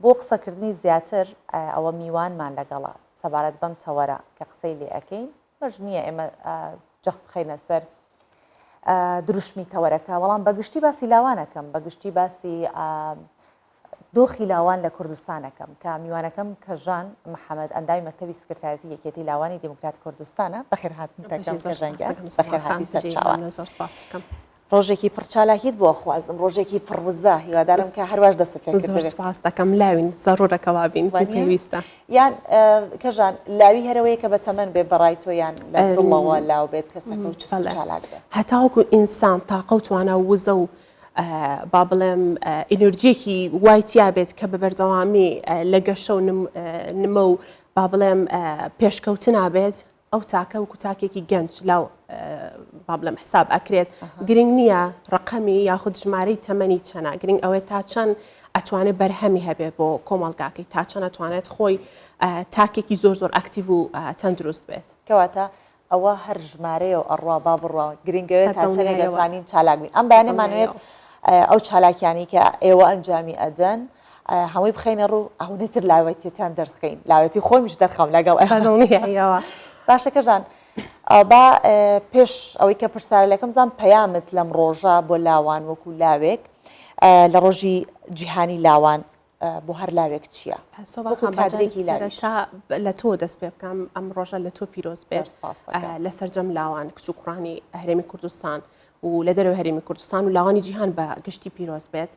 بۆ قسەکردنی زیاتر ئەوە میوانمان لەگەڵە سەبارەت بەم تەوەرە کە قسەی لێ ئەکەین، مەرج نییە ئێمە جەخت بخەینە سەر دروشمی تەوەرەکە، بەڵام بەگشتی باسی لاوان ئەکەم، بەگشتی باسی دۆخی لاوان لە کوردستان ئەکەم کە میوانەکەم کەژان محەمەد ئەندامی مەکتەبی سکرتارەتی یەکێتی لاوانی دیموکرات کوردستانە. بەخێرهاتنت ئەکەم کەژان گیان، بەخێرهاتی سەرچاوە. ڕۆژێکی پڕ چالاکیت بۆ ئەخوازم، ڕۆژێکی پڕ وزە، هیوادارم کە هەرواش دەستت پێ کردبێ. زۆر سپاس دەکەم لاوین، زەڕوورە کە وا بین، پێویستە. یان کەژان لاوی هەرەوەیە کە بە تەمەن بێ بەڕای تۆ یان لە دڵەوە لاو بێت کەسەکە و چوست و چالاک بێ؟ هەتاوەکو ئینسان تاقە و توانا و وزە و با بڵێم ئینرجیەکی وای تیا بێت کە بە بەردەوامی لە گەشە و نمە و با بڵێم پێشکەوتنا بێت، ئەو تاکە وەکو تاکێکی گەنج لاو با بڵێم حساب ئەکرێت گرنگ نییە ڕقەمی یاخود ژمارەی تەمەنی چەنە گرنگ ئەوەیە تا چەند ئەتوانێت بەرهەمی هەبێت بۆ کۆمەڵگاکەی تا چەند ئەتوانێت خۆی تاکێکی زۆر زۆر ئەکتیڤ و تەندروست بێت. کەواتە ئەوە هەر ژمارەیە و ئەڕوا با بڕوا گرنگەوێت تا چەندێک ئەتوانین چالاک بین ئەم بەیانەمانەوێت ئەو چالاکیانەی کە ئێوە ئەنجامی ئەدەن هەمووی بخەینە ڕوو ئەونەی تر لاوێتیتان دەرخەین لاوێتی خۆمیش دەرخەم لەگەڵ ئێوە باشە کەژان با پێش ئەوەی کە پرسیارە لەکەم زان پەیامت لەم ڕۆژە بۆ لاوان وەکو لاوێک لە ڕۆژی جیهانی لاوان بۆ هەر لاوێک چییە؟ سەرەتا لە تۆ دەست پێ بکەم ئەم ڕۆژە لە تۆ پیرۆز بێت لە سەرجەم لاوان کچ و کوڕانی هەرێمی کوردستان و لە دەرەوەی هەرێمی کوردستان و لاوانی جیهان بە گشتی پیرۆز بێت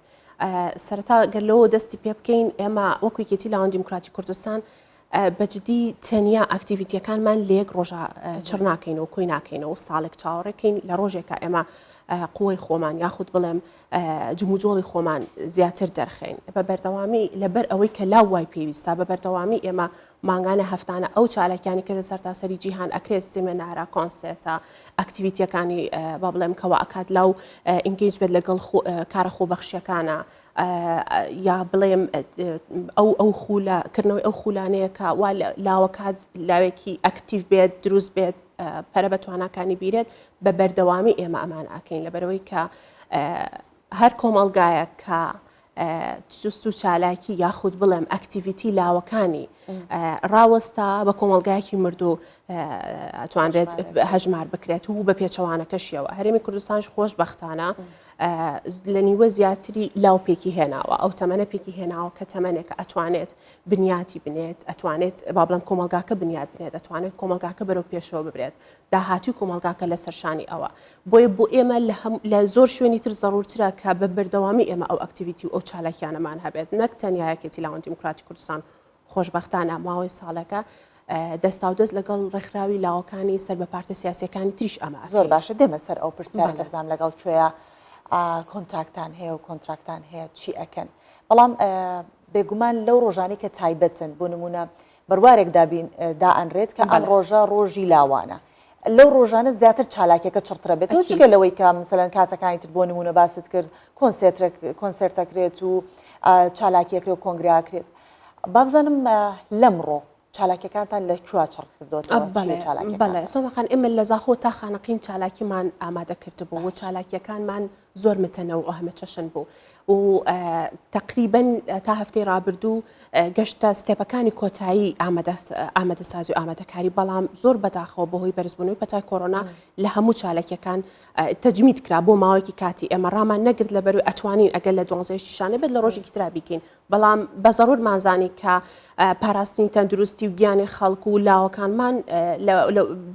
سەرەتا گەر لەوە دەستی پێ بکەین ئێمە وەکو یەکێتی لاوان دیموکراتی کوردستان بەجدی تەنیا ئەکتیڤیتیەکانمان لە یەک ڕۆژە چڕ ناکەینەوە کۆی ناکەینەوە ساڵێک چاوەڕێکەین لە ڕۆژێکە ئێمە قوەی خۆمان یاخود بڵێم جموجۆڵی خۆمان زیاتر دەرخەین بە بەردەوامی لەبەر ئەوەی کە لاو وای پێویستە بە بەردەوامی ئێمە مانگانە هەفتانە ئەو چالاکیانی کە لە سەرتاسەری جیهان ئەکرێت سیمێنارە کۆنسێرتە ئەکتیڤیتیەکانی با بڵێم کەوا ئەکات لاو engage بێت لەگەڵ کارە خۆبەخشیەکانە یا بڵێم ئەو ئەو خولە کردنەوەی ئەو خولانەیە کە وا لاوەکات لاوێکی ئەکتیڤ بێت دروست بێت پەرە بە تواناکانی بیرێت بە بەردەوامی ئێمە ئەمان ئاکەین لەبەرەوەی کە هەر کۆمەڵگایەک کە چوست و چالاکی یاخود بڵێم activity لاوەکانی ڕاوەستا بە کۆمەڵگایەکی مردوو ئەتوانرێت هەژمار بکرێت و بە پێچەوانەکەشیەوە هەرێمی کوردستانش خۆشبەختانە لە نیوە زیاتری لاو پێکی هێناوە ئەو تەمەنە پێکی هێناوە کە تەمەنێکە ئەتوانێت بنیاتی بنێت ئەتوانێت با بڵێم کۆمەڵگاکە بنیات بنێت ئەتوانێت کۆمەڵگاکە بەرەو پێشەوە ببرێت داهاتوی کۆمەڵگاکە لەسەر شانی ئەوە بۆیە بۆ ئێمە لە زۆر شوێنی تر زەڕورترە کە بە بەردەوامی ئێمە ئەو activity و ئەو چالاکیانەمان هەبێت نەک تەنیا یەکێتی لاوان دیموکراتی کوردستان خۆشبەختانە ماوەی ساڵێکە دەستاودەست لەگەڵ ڕێکخراوی لاوەکانی سەر بە پارتە سیاسیەکانی تریش ئەمە زۆر باشە دێمە سەر ئەو پرسیارە کە بزانم لەگەڵ کوێیە contact تان هەیە و contract تان هەیە چی ئەکەن بەڵام بێگومان لەو ڕۆژانی کە تایبەتن بۆ نمونە بڕوارێک دابین دائەنرێت کە ئەم ڕۆژە ڕۆژی لاوانە لەو ڕۆژانە زیاتر چالاکیەکە چڕترە بێت و جگە لەوەی کە مثلەن کاتەکانی تر بۆ نمونە باست کرد کۆنسێرتەکرێت و چالاکیەکرێ و کۆنگراکرێت بابزانم لەمڕۆ چالاکیەکانتان لە کوێ چڕ کردۆتەوە؟ بەڵێ بەڵێ سۆما خان ئێمە لە زاخۆ تا خانەقین چالاکیمان ئامادە کردبوو و چالاکیەکانمان زۆر متەنەوع و هەمەچەشن بوو و تقریبا تا هەفتەی ڕابردوو گەشتە step ەکانی کۆتایی ئامادەسازی و ئامادەکاری بەڵام زۆر بەداخەوە بەهۆی بەرزبوونەوەی پەتای کۆرۆنا لە هەموو چالاکیەکان تەجمید کرا بۆ ماوەیەکی کاتی ئێمە ڕامان نەگرت لە بەروی ئەتوانین ئەگەر لە دوانزەیشتی شانە بێت لە ڕۆژێکی ترا بیکەین بەڵام بە زەرورمان زانی کە پاراستنی تەندروستی و گیانی خەڵک و لاوەکانمان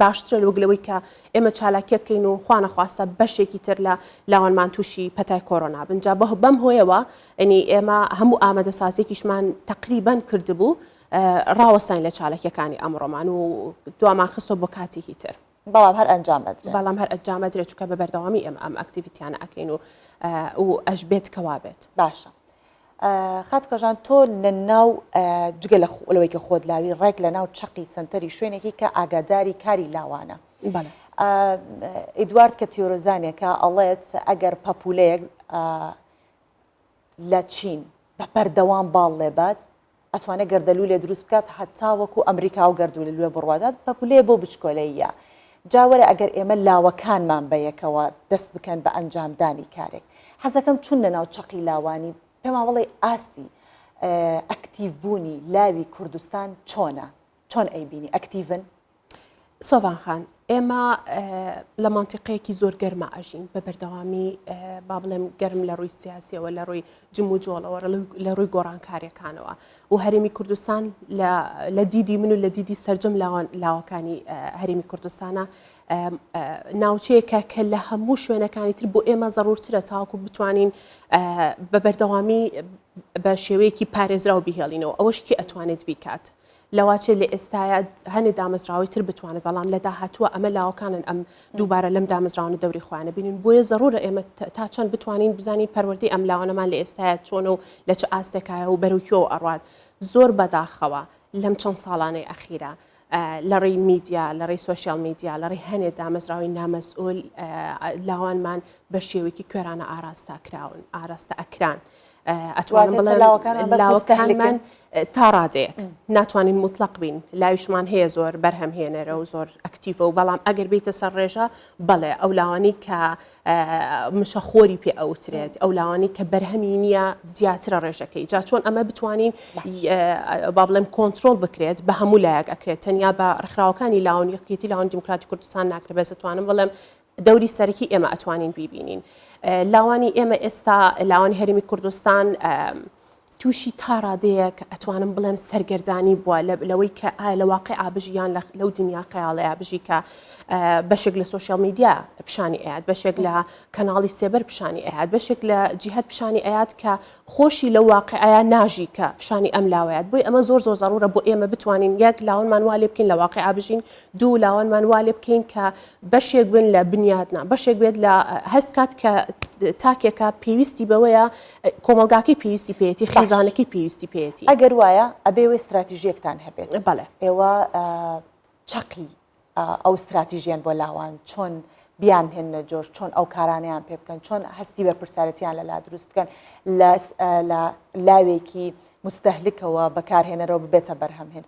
باشترە لەوەک لەوەی کە ئێمە چالاکیەکەین و خوانەخواستە بەشێکی تر لە لاوانمان تووشی پەتای کۆرۆنا بن جا بەم هۆیەوە ئەنی ئێمە هەموو ئامادەسازیەکیشمان تقریبان کردبوو ڕاوەستاین لە چالاکیەکانی ئەمڕۆمان و دوامان خستۆ بۆ کاتێکی تر. بەڵام هەر ئەنجام ئەدرێن. بەڵام هەر ئەنجام ئەدرێت چونکە بە بەردەوامی ئێمە ئەم activity یانە ئەکەین و و ئەشبێت کە وابێت. باشە خاتوو کەژان تۆ لە ناو جگە لە لەوەی کە خۆت لاوی ڕێک لە ناو چەقی سەنتەری شوێنێکی کە ئاگاداری کاری لاوانە. بەڵێ. ئیدوارد کە تیۆرزانێکە ئەڵێت ئەگەر پەپولەیەک لە چین بە بەردەوام باڵ لێبات ئەتوانێت گەردەلوولێ دروست بکات هەتاوەکو ئەمریکا و گەردوولوێ بڕوادات پەپولەیە بۆ بچکۆلەییە جا وەرە ئەگەر ئێمە لاوەکانمان بە یەکەوە دەست بکەن بە ئەنجامدانی کارێک حەزەکەم چون لە ناو چەقی لاوانی پێمان بڵێ ئاستی ئەکتیڤ. ئەکتیڤ بوونی لاوی کوردستان چۆنە؟ چۆن ئەیبینی؟ ئەکتیڤن؟ سۆڤان خان، ئێمە لە مەنتیقەیەکی زۆر گەرما ئەژین بە بەردەوامی با بڵێم گەرم لە ڕووی سیاسیەوە لە ڕووی جموجۆڵەوە لە ڕووی گۆڕانکاریەکانەوە و هەرێمی کوردستان لە دیدی من و لە دیدی سەرجەم لاوەکانی هەرێمی کوردستانە ناوچەیەکە کە لە هەموو شوێنەکانی تر بۆ ئێمە زەڕورترە تاوەکو بتوانین بە بەردەوامی بە شێوەیەکی پارێزراو بهێڵینەوە ئەوەش کێ ئەتوانێت بیکات لەواچێ لە ئێستایا هەنێ دامەزراوەی تر بتوانێت بەڵام لە داهاتووە ئەمە لاوەکانن ئەم دووبارە لەم دامەزراوانە دەوری خۆیانە بینن بۆیە زەڕورە ئێمە تا چەند بتوانین بزانین پەروەردەی ئەم لاوانەمان لە ئێستایا چۆنە و لە چ ئاستێکایە و بەرەو کوێوە ئەڕوات زۆر بەداخەوە لەم چەند ساڵانەی ئەخیرا لە ڕێی میدیا لە ڕێی سۆشیال میدیا لە ڕێی هەنێ دامەزراوەی نامەسئول لاوانمان بە شێوەیەکی کوێرانە ئاراستە کراون ئاراستە ئەکران ئەتوانم بڵێم لاوەکانمان تا ڕادەیەک ناتوانین موتڵەق بین لاویشمان هەیە زۆر بەرهەم هێنەرە و زۆر ئەکتیڤە و بەڵام ئەگەر بیتە سەر ڕێژە بەڵێ ئەو لاوانی کە مشەخۆری پێ ئەوترێت ئەو لاوانی کە بەرهەمی نییە زیاترە ڕێژەکەی جا چۆن ئەمە بتوانین با بڵێم کۆنترۆڵ بکرێت بە هەموو لایەک ئەکرێت تەنیا بە ڕێکخراوەکانی لاون یەکێتی لاوان دیموکراتی کوردستان ناکرێت بەس ئەتوانم بڵێم دەوری سەرەکی ئێمە ئەتوانین بیبینین لاوانی ئێمە ئێستا لاوانی هەرێمی کوردستان تووشی تا ڕادەیەک ئەتوانم بڵێم سەرگەردانی بووە لەوەی کە ئایا لە واقع بژی یان لەو دنیا خەیاڵەیە بژی کە بەشێک لە سۆشیال میدیا پیشانی ئەیات بەشێک لە کەناڵی سێبەر پیشانی ئەیات بەشێک لە جیهت پیشانی ئەیات کە خۆشی لەو واقعەیە ناژی کە پیشانی ئەم لاوەیات بۆی ئەمە زۆر زۆر زەڕورە بۆ ئێمە بتوانین یەک لاوانمان وا لێ بکەین لە واقع بژین دوو لاوانمان وا لێ بکەین کە بەشێک بن لە بنیاتنا بەشێک بێت لە هەست کات کە تاکێکە پێویستی بەوەیە کۆمەڵگاکەی پێویستی پێیەتی خێزانەکەی پێویستی پێیەتی. ئەگەر وایە ئەبێ وێ ستراتیژیەکتان هەبێت. بەڵێ. ئێوە چەقی ئەو ستراتیژیەن بۆ لاوان چۆن بیانهێننە جۆش چۆن ئەو کارانەیان پێ بکەن چۆن هەستی بەرپرسیارەتیان لەلا دروست بکەن لە لاوێکی مستەهلکەوە بەکارهێنەرەوە ببێتە بەرهەمهێن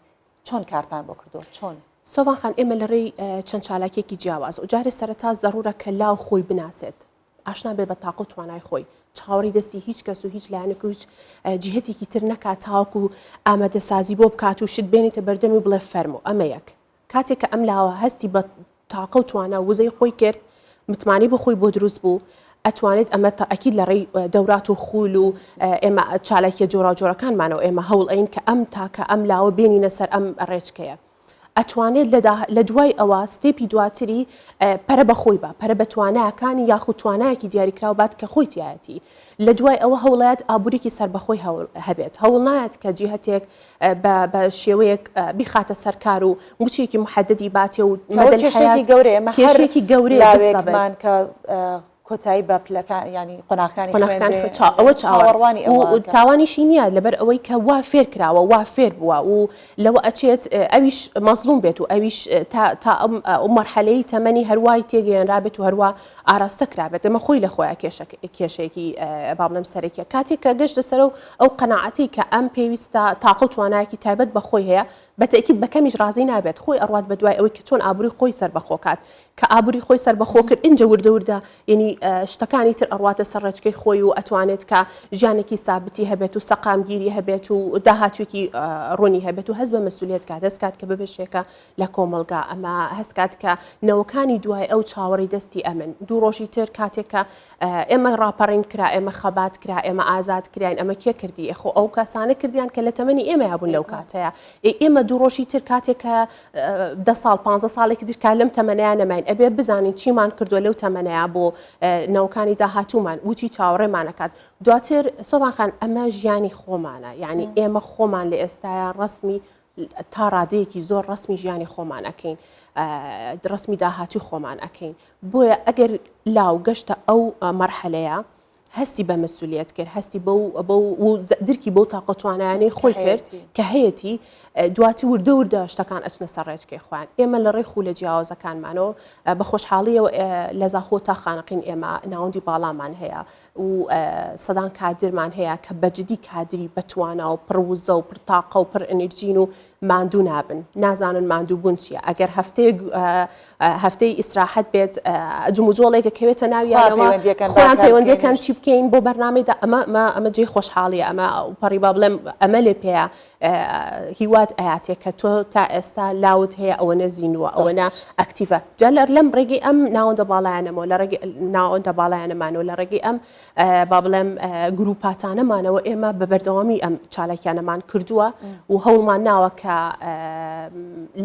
چۆن کارتان بۆ کردووە چۆن؟ سۆڤان خان ئێمە لە ڕێی چەند چالاکیەکی جیاواز و جارێ سەرەتا زەڕورە کە لاو خۆی بناسێت ئاشنا بێ بە تاقە و توانای خۆی چاوەڕی دەستی هیچ کەس و هیچ لایەنێک و هیچ جیهەتێکی تر نەکات تاوەکو ئامادەسازی بۆ بکات و شت بێنیتە بەردەمی و بڵێ فەرموو ئەمە یەک کاتێک کە ئەم لاوە هەستی بە تاقە و توانا و وزەی خۆی کرد متمانەی بۆ خۆی بۆ دروست بوو ئەتوانێت ئەمە تەئکید لە ڕێی دەورات و خول و ئێمە چالاکیە جۆراوجۆرەکانمانەوە ئێمە هەوڵ ئەین کە ئەم تاکە ئەم لاوە بێنینە سەر ئەم ڕێچکەیە ئەتوانێت لە دوای ئەوە step ی دواتری پەرە بە خۆی بە پەرە بە تواناکانی یاخود توانایەکی دیاریکراو بات کە خۆی تایەتی لە دوای ئەوە هەوڵات ئابووریکی سەربەخۆی هەبێت هەوڵ نایەت کە جیهتێک بە شێوەیەک بیخاتە سەر کار و موچەیەکی محەددی باتێ و کێشەیەکی گەورەیە کێشەیەکی گەورەیە لاوێکمان کە کۆتایی بە پلەکان ینی قۆناغەکانی قۆناغەکانی ئەوە چاوەڕوانی ئەوە تاوانیشی نییە لەبەر ئەوەی کە وا فێر کراوە وا فێر بووە و لەوە ئەچێت ئەویش مەزلوم بێت و ئەویش تا ئەم مەرحەلەی تەمەنی هەروای تێگەیەنرابێت و هەروە ئاراستە کرابێت ئەمە خۆی لە خۆیان کێشەیەکی با بڵێم سەرەکیە کاتێک کە گەشتە سەرەو ئەو قەناعەتەی کە ئەم پێویستە تاقە و توانایەکی تایبەت بە خۆی هەیە بە تەئکید بە کەمیش ڕازی نابێت خۆی ئەڕوات بە دوای ئەوەی کە چۆن ئابووری خۆی سەربەخۆ کات کە ئابووری خۆی سەربەخۆ کرد ئینجا وردە وردە یعنی شتەکانی تر ئەڕواتە سەر ڕێچکەی خۆی و ئەتوانێت کە ژیانێکی سابتی هەبێت و سەقامگیری هەبێت و داهاتوێکی ڕوونی هەبێت و هەست بە مەسولیت کات هەست کات کە ببەشێکە لە کۆمەڵگا ئەمە هەست کات کە نەوەکانی دوای ئەو چاوەڕێی دەستی ئەمن دوو ڕۆژی تر کاتێک کە ئێمە ڕاپەڕین کرا ئێمە خەبات کرا ئێمە ئازاد کراین ئەمە کێ کردی ئێ خۆ ئەو کەسانە کردیان کە لە تەمەنی ئێمەیا بوون لەو کاتەیە ئێ ئێمە دوو ڕۆژی تر کاتێک کە دە ساڵ پ ساڵێکی تر کا لەم تەمەنەیە نەماین ئەبێ بزانین چیمان کردووە لەو تەمەنەیە بۆ نەوەکانی داهاتوومان وچی چاوەڕێمانەکات دواتر سۆبان خان ئەمە ژیانی خۆمانە یعنی ئێمە خۆمان لە ئێستاە ڕسمی تا ڕادەیەکی زۆر ڕسمی ژیانی خۆمان ئەەکەین ڕسمی داهاتوی خۆمان ئەەکەین بۆیە ئەگەر لاو گەشتە ئەو مەرحەلەیە هەستی بە مەسولیەت کرد هەستی بەو بەو درکی بەو تاقەتوانایانەی خۆی کرد کە هەیەتی دواتر وردە وردە شتەکان ئەچنە سەر ڕێچکەی خۆیان ئێمە لە ڕێی خولە جیاوازەکانمانەوە بە خۆشحاڵیەوە لە زاخۆ تا خانەقین ئێمە ناوەندی باڵامان هەیە. و سەدان کادرمان هەیە کە بەجدی کادری بەتوانا و پڕ وزە و پڕ تاقە و پڕ ئەنرجین و ماندوو نابن نازانن ماندوو بوون چییە ئەگەر هەفتەیەک هەفتەی ئیسراحەت بێت جموجۆڵێکە کەوێتە ناویانەوە خۆیان پەیوەندیەکان چی بکەین بۆ بەرنامەیدا ئەمە ئەمە جێی خۆشحاڵیە ئەمە پەڕی با بڵێم ئەمە لێ پێیە هیوات ئەیاتێ کە تۆ تا ئێستا لاوت هەیە ئەوەنە زیندووە ئەوەنە ئەکتیڤە جا لە لەم ڕێگەی ئەم ناوەندە باڵایانەمەوە لە ڕێگەی ناوەندە باڵایانەمانەوە لە ڕێگەی ئەم با بڵێم گروپاتانەمانەوە ئێمە بە بەردەوامی ئەم چالاکیانەمان کردووە و هەوڵمان ناوە کە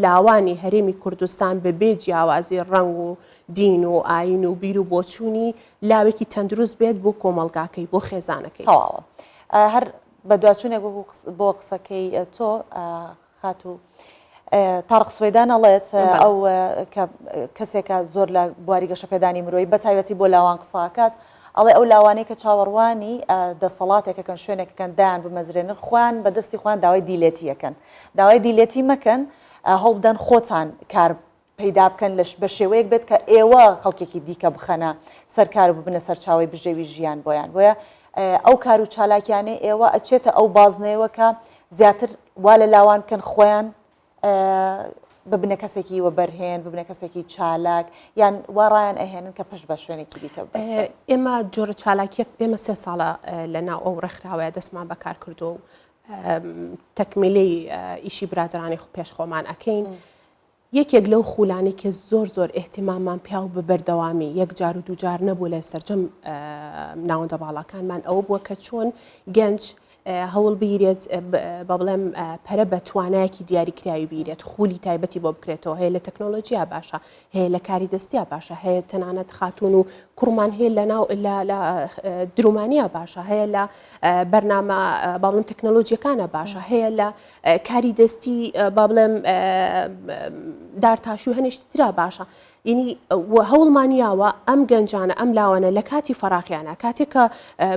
لاوانی هەرێمی کوردستان بە بێ جیاوازی ڕەنگ و دین و ئاین و بیر و بۆچوونی لاوێکی تەندروست بێت بۆ کۆمەڵگاکەی بۆ خێزانەکەی. تەواوە هەر بەدواچوونێک وەکو بۆ قسەکەی تۆ خاتوو تارق سوەیدان ئەڵێت ئەو کە کەسێکە زۆر لە بواری گەشەپێدانی مرۆیی بە تایبەتی بۆ لاوان قساکات ئەڵێ ئەو لاوانەی کە چاوەڕوانی دەسەڵاتێکەکەن شوێنێکەکەن دایان بمەزرێنن خۆیان بە دەستی خۆیان داوای دیلێتیەکەن داوای دیلێتی مەکەن هەوڵبدەن خۆتان کار پەیدا بکەن لەش بە شێوەیەک بێت کە ئێوە خەڵکێکی دیکە بخەنە سەر کار و ببنە سەرچاوەی بژێوی ژیان بۆیان بۆیە ئەو کار و چالاکیانەی ئێوە ئەچێتە ئەو بازنەیەوە کە زیاتر وا لە لاوان بکەن خۆیان ببنە کەسێکی وەبەرهێن ببنە کەسێکی چالاک یان وا ڕایان ئەهێنن کە پشت بە شوێنێکی دیکە ببەستن. ئێمە جۆرە چالاکیەک ئێمە سێ ساڵە لە ناو ئەو ڕێکخراوەیە دەستمان بەکار کردووە و تەکمیلەی ئیشی برادرانی پێش خۆمان ئەکەین. یەکێک لەو خولانەی کە زۆر زۆر ئیهتیماممان پیا و بە بەردەوامی یەک جار و دوو جار نەبوو لە سەرجەم ناوەندە باڵاکانمان ئەوە بووە کە چۆن گەنج هەوڵ بیرێت بە بڵێم پەرە بە توانایەکی دیاریکراوی بیرێت خولی تایبەتی بۆ بکرێتەوە هەیە لە تەکنۆلۆژیا باشە هەیە لە کاری دەستیا باشە هەیە تەنانەت خاتون و کوڕمان هەیە لە ناو لە درومانیا باشە هەیە لە بەرنامە باڵم تەکنۆلۆژیەکانە باشە هەیە لە کاری دەستی با بڵێم دارتاشی و هەنێشتی ترا باشە ینی هەوڵمان یاوە ئەم گەنجانە ئەم لاوانە لە کاتی فەراغیانە کاتێک کە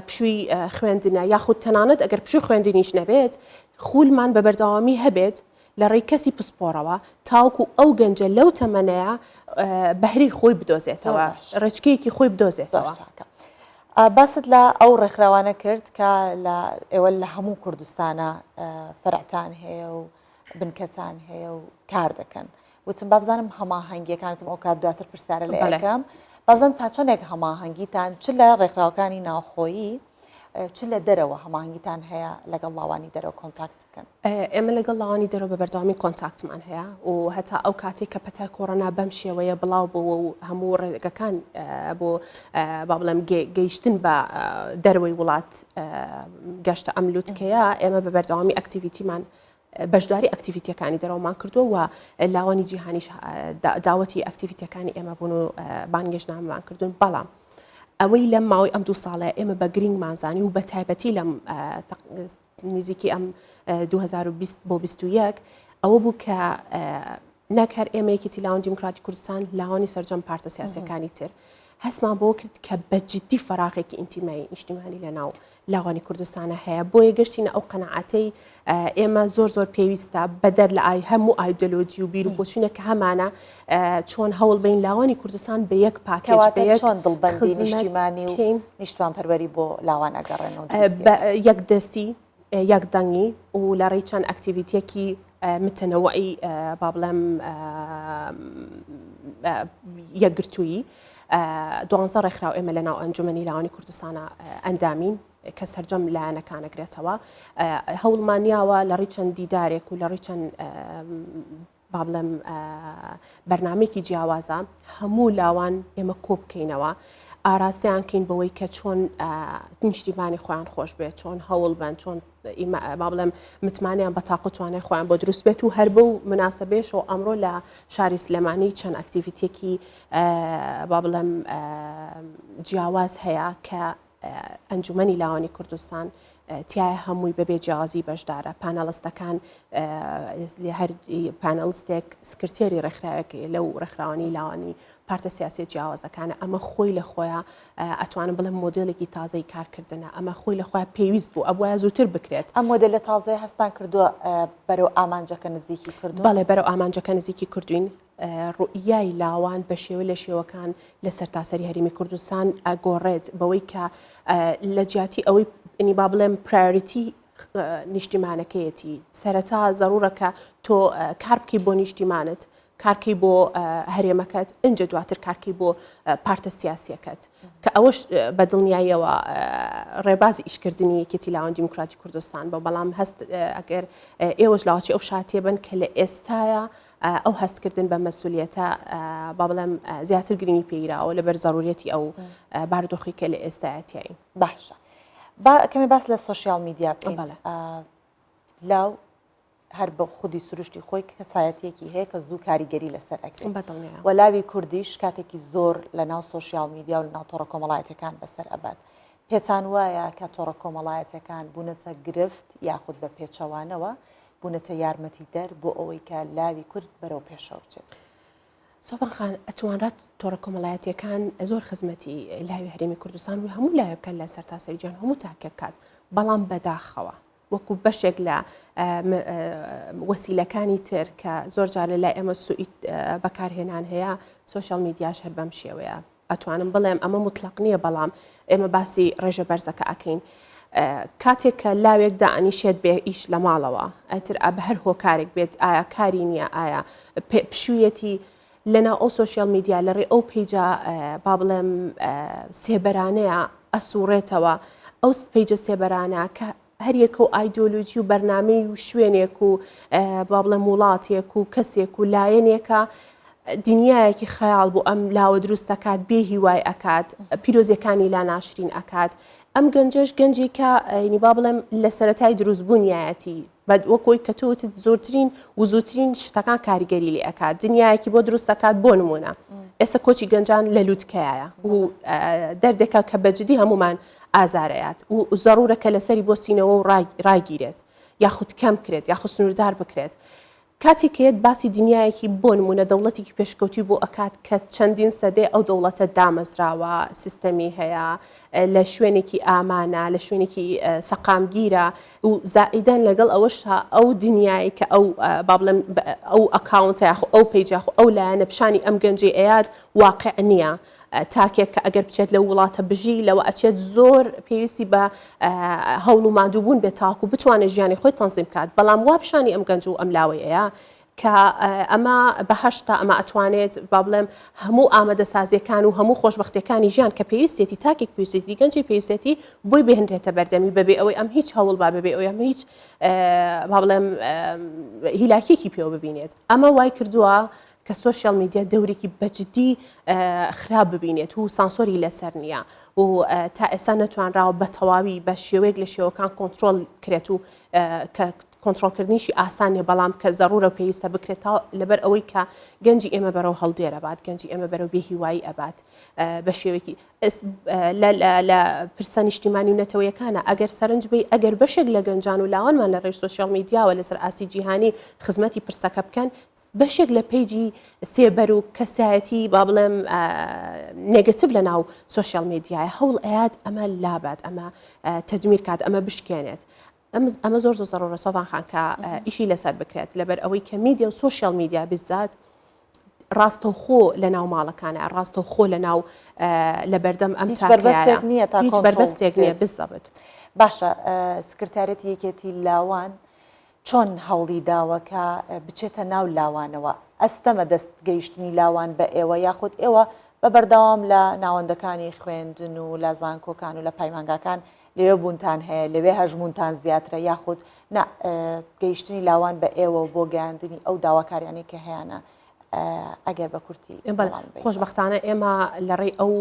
پشووی خوێندنە یاخود تەنانەت ئەگەر پشووی خوێندنیش نەبێت خولمان بە بەردەوامی هەبێت لە ڕێی کەسی پسپۆڕەوە تاوکو ئەو گەنجە لەو تەمەنەیە بەهری خۆی بدۆزێتەوە ڕێچکەیەکی خۆی بدۆزێتەوە. باست لە ئەو ڕێکخراوانە کرد کە لە ئێوە لە هەموو کوردستانە فەرعتان هەیە و بنکەتان هەیە و کار دەکەن وتم بابزانم هەماهەنگیەکانتم ئەو کات دواتر پرسیارە لە یەکەم بابزانم تا چەندێک هەماهەنگیتان چ لە ڕێکخراوەکانی ناوخۆیی چ لە دەرەوە هەماهەنگیتان هەیە لەگەڵ لاوانی دەرەوە contact بکەن؟ ئێمە لەگەڵ لاوانی دەرەوە بە بەردەوامی contact مان هەیە و هەتا ئەو کاتێک کە پەتای کۆرۆنا بەم شێوەیە بڵاو بۆوە و هەموو ڕێگەکان بۆ با بڵێم گەیشتن بە دەرەوەی وڵات گەشتە ئەم لوتکەیە ئێمە بە بەردەوامی activity مان بەشداری activity ەکانی دەرەوەمان کردووە و لاوانی جیهانیش داوەتی activity ەکانی ئێمە بوون و بانگێشتنامەمان کردوون بەڵام ئەوەی لەم ماوەی ئەم دوو ساڵەیە ئێمە بە گرنگمان زانی و بە تایبەتی لەم نزیکی ئەم 2020 بۆ 21 ئەوە بوو کە نەک هەر ئێمە یەکێتی لاوان دیموکراتی کوردستان لاوانی سەرجەم پارتە سیاسەکانی تر هەستمان بۆ کرد کە بە جدی فەراغێکی ئینتیمایی نیشتیمانی لە ناو لاوانی کوردستانە هەیە بۆیە گەشتینە ئەو قەنەعاتەی ئێمە زۆر زۆر پێویستە بەدەر لە ئای هەموو ئایدۆلۆجی و بیر و بۆچوونە کە هەمانە چۆن هەوڵ بین لاوانی کوردستان بە یەک پاکێج بە یەک چۆن دڵبەندی نیشتیمانی و نیشتمان پەروەری بۆ لاوان ئەگەڕێنەوە یەک دەستی یەک دەنگی و لە ڕێی چەند activity یەکی متەنەوەی با بڵێم یەکگرتوویی دوانزە ڕێکخراو ئێمە لە ناو ئەنجومەنی لاوانی کوردستانە ئەندامین کە سەرجەم لایەنەکان ئەگرێتەوە هەوڵمان یاوە لە ڕێی چەند دیدارێک و لە ڕێی چەند با بڵێم بەرنمەیەکی جیاوازە هەموو لاوان ئێمە کۆ بکەینەوە ئاراستەیان کەین بەوەی کە چۆن نیشتیمانی خۆیان خۆش بێت چۆن هەوڵ بن چۆن با بڵێم متمانیان بە تاق و توانای خۆیان بۆ دروست بێت و هەر بەو مناسبەیەشەوە ئەمڕۆ لە شاری سلێمانی چەند activity ێکی با بڵێم جیاواز هەیە کە ئەنجومەنی لاوانی کوردستان. تیایە هەمووی بەبێ جیاوازی بەشدارە پانەڵستەکان هەر پانەڵستێک سکرتێری ڕێکخراوێک لەو ڕێکخراوانی لاوانی پارتە سیاسیە جیاوازەکانە ئەمە خۆی لە خۆیان ئەتوانم بڵێم مۆدێلێکی تازەی کارکردنە ئەمە خۆی لە خۆیان پێویست بوو ئەبواە زووتر بکرێت. ئەم مۆدێلە تازەیە هەستان کردووە بەرەو ئامانجەکە نزیکی کردوون؟ بەڵێ بەرەو ئامانجەکە نزیکی کردوین. ڕوئیای لاوان بە شێوە لە شێوەکان لە سەرتاسەری هەرێمی کوردستان ئەگۆڕێت بەوەی کە لە جیاتی ئەوەی ئەنی با بڵێم priority نیشتیمانەکەیەتی سەرەتا زەرورە کە تۆ کار بکەی بۆ نیشتیمانت کارکەی بۆ هەرێمەکەت ئینجا دواتر کارکەی بۆ پارتە سیاسیەکەت کە ئەوەش بە دڵنیاییەوە ڕێبازی ئیشکردنی یەکێتی لاوان دیموکراتی کوردستان بۆ بەڵام هەست ئەگەر ئێوەش لاوەچی ئەو شاتێ بن کە لە ئێستاە ئەو هەستکردن بە مەسولیەتە با بڵێم زیاتر گرنگی پێیراوە لەبەر زەروریەتی ئەو بارودۆخی کە لە ئێستاە تیاین. باشە با کەمێ باس لە سۆشیال میدیا بکەین. لاو هەر بە خودی سروشتی خۆی کەسایەتیەکی هەیە کە زوو کاریگەری لەسەر ئەکرێت بەدڵنیایەوە. و لاوی کوردیش کاتێکی زۆر لە ناو سۆشیال میدیا و لە ناو تۆڕە کۆمەڵایەتیەکان بەسەر ئەبات. پێتان وایە کە تۆڕە کۆمەڵایەتیەکان بوونەتە گرفت یاخود بە پێچەوانەوە بوونەتە یارمەتیدەر بۆ ئەوەی کە لاوی کورد بەرەو پێشەوە بچێت؟ سۆفان خان، ئەتوانرا تۆڕە کۆمەڵایەتیەکان زۆر خزمەتی لاوی هەرێمی کوردستان و هەموو لاوێ بکات لە سەرتاسەری جیهان هەموو تاکێک بکات، بەڵام بەداخەوە وەکو بەشێک لە وەسیلەکانی تر کە زۆر جار لە لای ئێمە سوئی بەکارهێنان هەیە، سۆشیال میدیاش هەر بەم شێوەیە. ئەتوانم بڵێم ئەمە موتڵەق نییە بەڵام ئێمە باسی ڕێژە بەرزەکە ئەکەین. کاتێک کە لاوێک دائەنیشێت بێ ئیش لە ماڵەوە ئەتر بە هەر هۆکارێک بێت ئایا کاری نییە ئایا پشوویەتی لەناو ئەو سۆشیال میدیا لە ڕێ ئەو page ە با بڵێم سێبەرانەیە ئەسوڕێتەوە ئەو page ە سێبەرانە کە هەریەکە و ئایدۆلۆجی و بەرنامەی و شوێنێک و با بڵێم وڵاتێک و کەسێک و لایەنێکە دنیایەکی خەیاڵ بۆ ئەم لاوە دروست ئەکات بێ هیوای ئەکات پیرۆزیەکانی لا ناشرین ئەکات ئەم گەنجەش گەنجێکە ینی با بڵێم لە سەرەتای دروست بوونیایەتی بە وەکۆی کە تۆ وتت زۆرترین و زووترین شتەکان کاریگەری لێ ئەکات دنیایەکی بۆ دروست ئەکات بۆ نمونە ئێستا کۆچی گەنجان لە لوتکەیە و دەردێکە کە بەجددی هەمومان ئازارەیات و زەڕورە کە لەسەری بۆستینەوە و ڕایگیرێت یاخود کەم کرێت یاخود سنووردار بکرێت کاتێک کە یەت باسی دنیایەکی بۆ نموونە دەوڵەتێکی پێشکەوتووی بۆ ئەکات کە چەندین سەدەیە ئەو دەوڵەتە دامەزراوە، سیستەمی هەیە، لە شوێنێکی ئامانە، لە شوێنێکی سەقامگیرە و زائیدەن لەگەڵ ئەوەشا ئەو دنیای کە ئەو با بڵێم ئەو account ە یاخۆ ئەو page یاخۆ ئەو لایەنە پیشانی ئەم گەنجەی ئەیات واقع نییە. تاکێک کە ئەگەر بچێت لەو وڵاتە بژی لەوە ئەچێت زۆر پێویستی بە هەوڵ و ماندووبوون بێت تاکو بتوانێت ژیانی خۆی تەنزیم بکات بەڵام وا پیشانی ئەم گەنج و ئەم لاوەی ئەیا کە ئەمە بەهەشتە ئەمە ئەتوانێت با بڵێم هەموو ئامادەسازیەکان و هەموو خۆشببختەکانی ژیان کە پێویستێتی تاکێک پێویستێتی گەنجی پێویستێتی بۆی بهێنرێتە بەردەمی بەبێ ئەوەی ئەم هیچ هەوڵ با بەبێ ئەوەی ئەم هیچ با بڵێم هیلاکێکی پێوە ببینێت ئەمە وای کردووە کە سۆشیال میدیا دەورێکی بەجددی خراپ ببینێت و سانسۆری لەسەر نییە و تا ئێستا نەتوانراوە بە تەواوی بە شێوەیەک لە شێوەکان کۆنترۆل کرێت و کە کۆنترۆڵکردنیشی ئاسان نیە بەڵام کە زەڕورە و پێویستە بکرێت تا لەبەر ئەوەی کە گەنجی ئێمە بەرەو هەڵدێر ئەبات گەنجی ئێمە بەرەو بێهیوایی ئەبات بە شێوەیەکی لە پرسە نیشتیمانی و نەتەوەیەکانە ئەگەر سەرنج بی ئەگەر بەشێک لە گەنجان و لاوانمان لە ڕێی سۆشیال میدیاوە لەسەر ئاستی جیهانی خزمەتی پرسەکە بکەن بەشێک لە page ی سێبەر و کەسایەتی با بڵێم negative لە ناو سۆشیال میدیایە هەوڵ ئەیات ئەمە لابات ئەمە تەدمیر کات ئەمە بشکێنێت ئەمە زۆر زۆر زەڕۆرە سۆڤان خان کە ئیشی لەسەر بکرێت لەبەر ئەوەی کە میدیا و سۆشیال میدیا بالذات ڕاستەوخۆ لە ناو ماڵەکانە ڕاستەوخۆ لە ناو لە بەردەم ئەم هیچ بەربەستێک نییە تا هیچ بەربەستێک نییە بالضبط باشە سکرتارێتی یەکێتی لاوان چۆن هەوڵی داوە کە بچێتە ناو لاوانەوە؟ ئەستەمە دەست گەیشتنی لاوان بە ئێوە یاخود ئێوە بە بەردەوام لە ناوەندەکانی خوێندن و لە زانکۆکان و لە پایمانگاکان لەوێ بوونتان هەیە لەوێ هەژموونتان زیاترە یاخود نا گەیشتنی لاوان بە ئێوە و بۆ گەیاندنی ئەو داواکاریانەی کە هەیانە ئەگەر بە کورتی خۆشبەختانە ئێمە لە ڕێی ئەو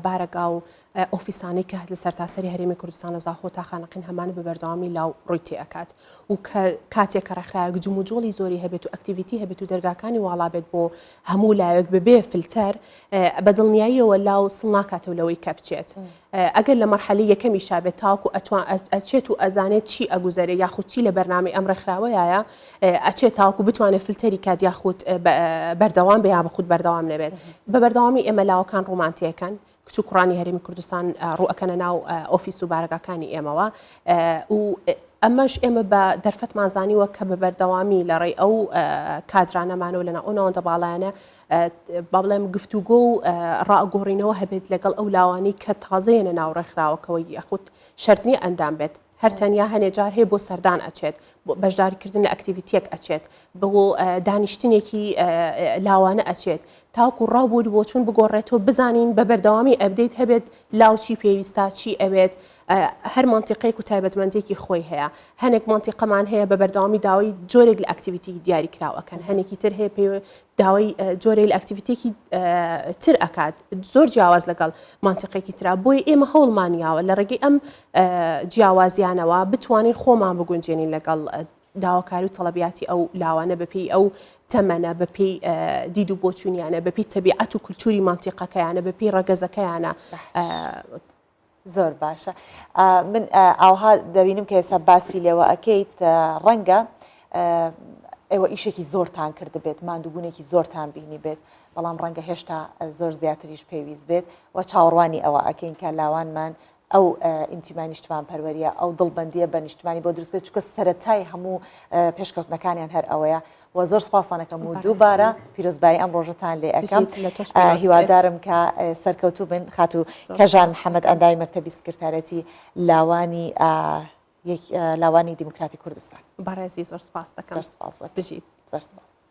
بارەگا و ئۆفیسانەی کە لە سەرتاسەری هەرێمی کوردستان لە زاخۆ تا خانەقین هەمانە بە بەردەوامی لاو ڕووی تێ ئەکات و کە کاتێک کە ڕێکخراوێک جموجۆڵی زۆری هەبێت و activity هەبێت و دەرگاکانی واڵا بێت بۆ هەموو لاوێک بەبێ فلتەر بە دڵنیاییەوە لاو سڵ ناکاتەوە لەوەی کە بچێت ئەگەر لە مەرحەلەی یەکەمیشا بێت تاوەکو ئەتوان ئەچێت و ئەزانێت چی ئەگوزەرێ یاخود چی لە بەرنامەی ئەم ڕێکخراوەیە ئەچێت تاوەکو بتوانێت فلتەری کات یاخود بەردەوام بێ یا بەخود بەردەوام نەبێت بە بەردەوامی ئێمە لاوەکان ڕوومان تێکەن کچ و کوڕانی هەرێمی کوردستان ڕوو ئەکەنە ناو ئۆفیس و بارەگاکانی ئێمەوە و ئەمەش ئێمە بە دەرفەتمان زانیوە کە بە بەردەوامی لە ڕێی ئەو کادرانەمانەوە لەنا ئەو ناوەندە باڵایانە با بڵێم گفتوگۆ و ڕاگۆڕینەوە هەبێت لەگەڵ ئەو لاوانی کە تازەیەنە ناو ڕێکخراوەکەەوە یاخود شەرت نییە ئەندام بێت هەر تەنیا هەنێ جار هەیە بۆ سەردان ئەچێت بۆ بەشداریکردن لە activity یەک ئەچێت بۆ دانیشتنێکی لاوانە ئەچێت تاکو ڕاو بۆ بۆچوون بگۆڕێتەوە بزانین بە بەردەوامی update هەبێت لاو چی پێویستە چی ئەوێت هەر مەنتیقەیەک و تایبەتمەندێکی خۆی هەیە هەنێک مەنتیقەمان هەیە بە بەردەوامی داوای جۆرێک لە activity دیاری کراو ئەکەن هەنێکی تر هەیە پێ داوای جۆرێک لە activity ێکی تر ئەکات زۆر جیاواز لەگەڵ مەنتیقێکی ترا بۆیە ئێمە هەوڵمان یاوە لە ڕێگەی ئەم جیاوازیانەوە بتوانین خۆمان بگونجێنین لەگەڵ داواکاری و تەڵەبیاتی ئەو لاوانە بەپێی ئەو تەمەنە بەپێی دید و بۆچوونیانە بەپێی تەبیعەت و کولتوری مەنتیقەکەیانە بەپێی ڕەگەزەکەیانە. زۆر باشە من ئاوها دەبینم کە ئێستا باسی لێوە ئەکەیت ڕەنگە ئێوە ئیشێکی زۆرتان کردبێت ماندووبوونێکی زۆرتان بینی بێت بەڵام ڕەنگە هێشتا زۆر زیاتریش پێویست بێت و چاوەڕوانی ئەوە ئەکەین کە لاوانمان ئەو ئینتیمای نیشتمان پەروەریە ئەو دڵبندیە بە نیشتمانی بۆ دروست بێت چونکە سەرەتای هەموو پێشکەوتنەکانیان هەر ئەوەیە و زۆر سپاستان ئەکەم و دووبارە پیرۆزبایی ئەم ڕۆژەتان لێ ئەکەم هیوادارم کە سەرکەوتوو بن خاتوو کەژان محەممەد ئەندامی مەکتەبی سکرتارەتی لاوانی لاوانی دیموکراتی کوردستان بەڕێزی زۆر سپاس دەکەم زۆر سپاس بۆ بژیت زۆر سپاس.